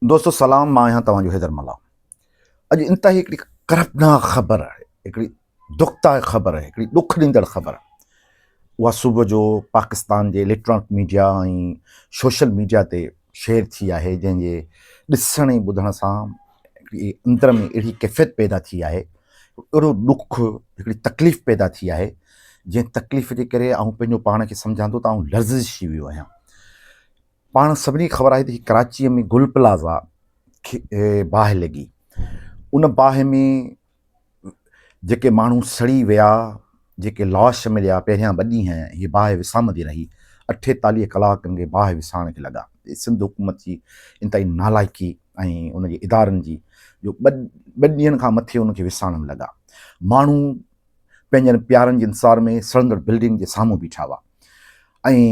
دوستو سلام مان آهيان توهان جو حيدر ملاح اڄ انتهائي هڪڙي ڪربناڪ خبر هڪڙي دکدائڪ خبر هڪڙي ڏک ڏيندڙ خبر اها صبح جو پاڪستان جي اليڪٽرانڪ ميڊيا ۽ سوشل ميڊيا تي شيئر ٿي آهي جنهن جي ڏسڻ ۽ ٻڌڻ سان هڪڙي اندر ۾ اهڙي ڪيفيت پيدا ٿي آهي اهڙو ڏک هڪڙي تڪليف پيدا ٿي آهي جنهن تڪليف جي ڪري آئون پنهنجو پاڻ کي سمجهان ٿو ته آئون لرزشي ويو آهيان پاڻ سڀني کي خبر آهي ته ڪراچيء ۾ گل پلازا کي باهه لڳي. ان باهه ۾ جيڪي ماڻهو سڙي ويا، جيڪي لاش مليا، پهريان ٻه ڏينهن هيء باهه وسامندي رهي. اٺيتاليهه ڪلاڪ ان کي باهه وسائڻ کي لڳا. سنڌ حڪومت جي انتهائي نالائقي ۽ ان جي ادارن جي جو ٻه ڏينهن کان مٿي ان کي وسائڻ ۾ لڳا. ماڻهو پنهنجن پيارن جي انتظار ۾ سڙندڙ بلڊنگ جي سامهون بيٺا هئا ۽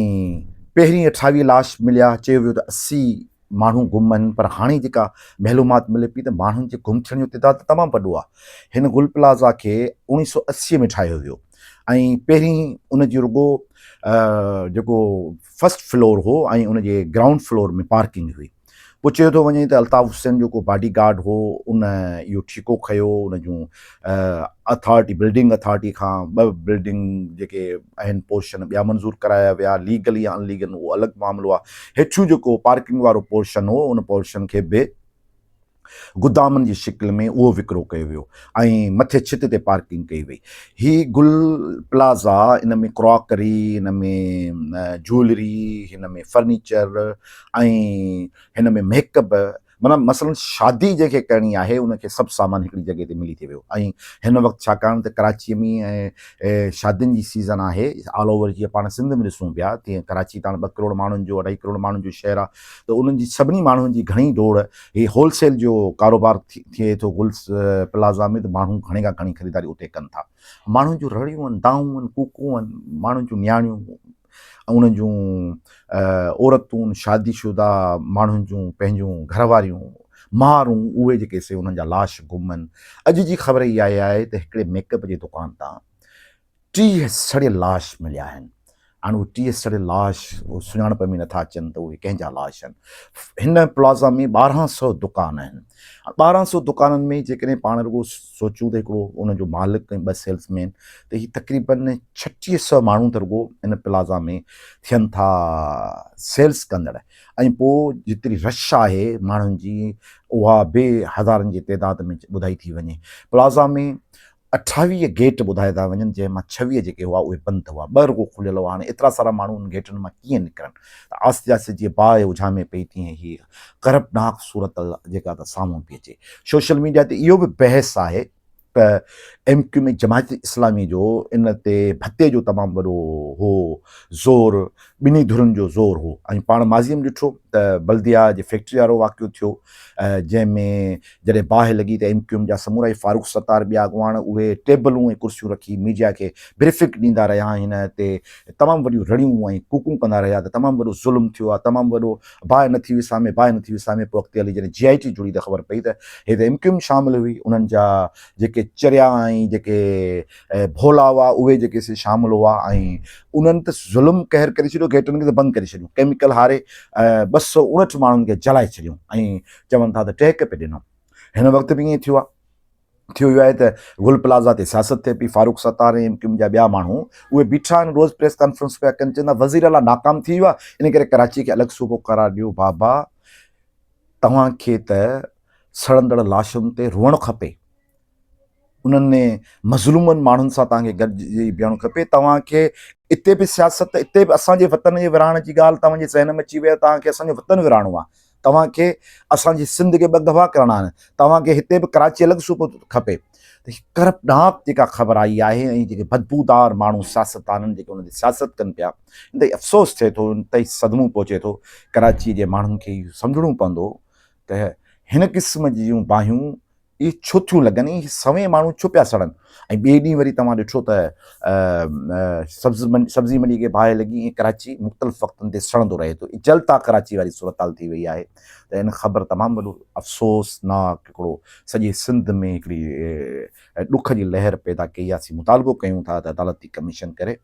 پهرين اٺاويهه لاش مليا، چيو ويو ته 80 ماڻهو گم آهن پر هاڻي جيڪا معلومات ملي پئي ته ماڻهن جي گم ٿيڻ جو تعداد ته تمام وڏو آهي. هن گل پلازا کي 1980 ۾ ٺاهيو ويو ۽ پهرين ان جي رڳو جيڪو فرسٽ فلور هو ۽ ان جي گرائونڊ فلور ۾ پارڪنگ هئي. پوء چيو ٿو وڃي ته الطاف حسين جو ڪو باڊي گارڊ هو ان اهو ٺيڪو کنيو ان جون اٿارٽي بلڊنگ اٿارٽي کان ٻه بلڊنگ جيڪي آهن پورشن ٻيا منظور ڪرايا ويا ليگل يا ان ليگل اهو الڳ معاملو آهي هيٺيون جيڪو پارڪنگ وارو پورشن هو ان پورشن کي به گدامن جي شڪل ۾ اهو وڪرو ڪيو ويو ۽ مٿي ڇت تي پارڪنگ ڪئي وئي. هي گل پلازا ان ۾ ڪراڪري، هن ۾ جوئلري، هن ۾ فرنيچر ۽ هن ۾ ميڪ اپ معنيٰ مثلاً شادي جنهن کي ڪرڻي آهي ان کي سڀ سامان هڪڙي جڳهه تي ملي ٿي ويو ۽ هن وقت ڇاڪاڻ ته ڪراچيء ۾ شادين جي سيزن آهي آل اوور جيئن پاڻ سنڌ ۾ ڏسون پيا تيئن ڪراچي ته هاڻ ٻه ڪروڙ ماڻهن جو اڍائي ڪروڙ ماڻهن جو شهر آهي ته انهن جي سڀني ماڻهن جي گهڻي ڊوڙ هي هول سيل جو ڪاروبار ٿئي ٿو گل پلازا ۾ ته ماڻهو گهڻي کان گهڻي خريداري اتي ڪن ٿا. ماڻهن جون رڙيون آهن، دانهون آهن، ڪوڪون آهن، ماڻهن جون نياڻيون ۽ انهن جون عورتون، شادي شده ماڻهن جون پنهنجون گهر واريون، مارون اهي جيڪي سي انهن جا لاش گم آهن. اڄ جي خبر اها آهي ته هڪڙي ميڪ اپ جي دڪان تان 30 سڙيل لاش مليا آهن. هاڻ اهي 30 سڙيل لاش سڃاڻپ ۾ نٿا اچن ته اهي ڪنهن جا لاش آهن. هن پلازا ۾ 1200 دڪان آهن. 1200 دڪانن ۾ جيڪڏهن پاڻ رڳو سوچون ته هڪڙو ان جو مالڪ ۽ ٻه سيلز مين ته هي تقريبن 3600 ماڻهو ته رڳو ان پلازا ۾ ٿين ٿا سيلز ڪندڙ ۽ پوء جيتري رش آهي ماڻهن جي اها به هزارن جي تعداد ۾ ٻڌائي ٿي وڃي. پلازا ۾ 28 گيٽ ٻڌايا ٿا وڃن جنهن مان 26 جيڪي هئا اهي بند هئا، ٻه رڳو کليل هئا، هاڻي ايترا سارا ماڻهو انهن گيٽن مان ڪيئن نڪرن ته آهستي آهستي جيئن باهه اجهامي پئي تيئن هي ڪربناڪ صورت جيڪا ته سامهون پئي اچي. سوشل ميڊيا تي اهو به بحث آهي ته M Q M Jamaat Islami جو ان تي ڀتي جو تمام وڏو هو زور، ٻنهي ڌرين جو زور هو ۽ پاڻ ماضي ۾ ڏٺو ته بلديا جي فيڪٽري وارو واقعو ٿيو جنهن ۾ جڏهن باهه لڳي ته ايم ڪيو ايم جا سمورا ئي فاروق ستار ٻيا اڳواڻ اهي ٽيبلون ۽ ڪرسيون رکي ميڊيا کي بريفنگ ڏيندا رهيا ۽ هن تي تمام وڏيون رڙيون ۽ ڪوڪون ڪندا رهيا ته تمام وڏو ظلم ٿيو آهي تمام وڏو باهه نٿي وسامي باهه نٿي وسامي پوء اڳتي هلي جڏهن جي آء ٽي جڙي ته خبر پئي ته هي ته ايم ڪيو ايم شامل هئي انهن جا جيڪي چريا ۽ جيڪي ڀولا هئا اهي جيڪي سي شامل هئا ۽ انهن ته ظلم قهر ڪري ڇڏيو گيٽن کي ته بند ڪري ڇڏيو ڪيميڪل هاري 259 ماڻهن کي جلائي ڇڏيو ۽ چون ٿا ته ٽهڪ پئي ڏنو هن وقت به ائين ٿيو آهي ٿيو اهو آهي ته گل پلازا تي سياست ٿئي پئي Farooq Sattar ۽ M Q M جا ٻيا ماڻهو اهي بيٺا آهن روز پريس ڪانفرنس پيا ڪن چون ٿا وزير اعليٰ ناڪام ٿي ويو آهي ان ڪري ڪراچي کي الڳ صوبو قرار ڏيو بابا توهان کي ته سڙندڙ لاشن تي روئڻ کپي انهن مظلومن ماڻهن سان توهان کي گڏجي بيهڻ کپي. توهان کي اتي به سياست، اتي به اسان جي وطن جي ورهائڻ جي ڳالهه توهان جي ذهن ۾ اچي وئي آهي. توهان کي اسان جو وطن ورهائڻو آهي. توهان کي اسان جي سنڌ کي ٻه گواهه ڪرڻا آهن. توهان کي هتي به ڪراچي الڳ صوبو کپي. ته هي ڪرپٽناڪ جيڪا خبر آئي آهي ۽ جيڪي بدبودار ماڻهو سياستدانن جيڪي ان تي سياست ڪن پيا، انتهائي افسوس ٿئي ٿو، انتهائي صدمو پهچي ٿو. ڪراچي جي ماڻهن کي اهو سمجهڻو پوندو ته هن قسم جون باهيون اهي ڇو ٿيون لڳن ۽ سوين ماڻهو ڇو پيا سڙن ۽ ٻئي ڏينهن وري توهان ڏٺو ته سبز سبزي منڊي کي باهه لڳي ۽ ڪراچي مختلف وقتن تي سڙندو رهي ٿو جلتا ڪراچي واري صورتحال ٿي وئي آهي ته ان خبر تمام وڏو افسوسناڪ هڪڙو سڄي سنڌ ۾ هڪڙي ڏک جي لهر پيدا ڪئي آهي اسين مطالبو ڪيون ٿا ته عدالتي ڪميشن ڪري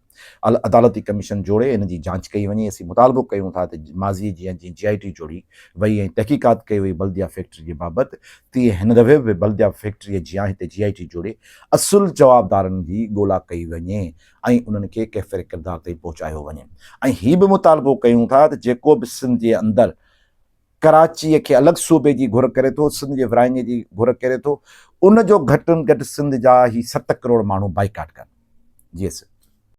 عدالتي ڪميشن جوڙي ان جي جاچ ڪئي وڃي، اسين مطالبو ڪيون ٿا ته ماضي جيان جيئن جي آء ٽي جوڙي وئي ۽ تحقيقات ڪئي وئي بلديا فيڪٽري جي بابت تيئن هن دفعي به بلديا فيڪٽري جيان هتي جي آء ٽي جوڙي اصل جوابدارن جي ڳولا ڪئي وڃي ۽ انهن کي ڪيفر ڪردار تائين پهچايو وڃي ۽ هي به مطالبو ڪيون ٿا ته جيڪو به سنڌ جي اندر ڪراچيء کي الڳ صوبي جي گهر ڪري ٿو، سنڌ جي ورهاڱي جي گهر ڪري ٿو، ان جو گهٽ ۾ گهٽ سنڌ جا هي ست ڪروڙ ماڻهو بائيڪاٽ ڪن. جي سر.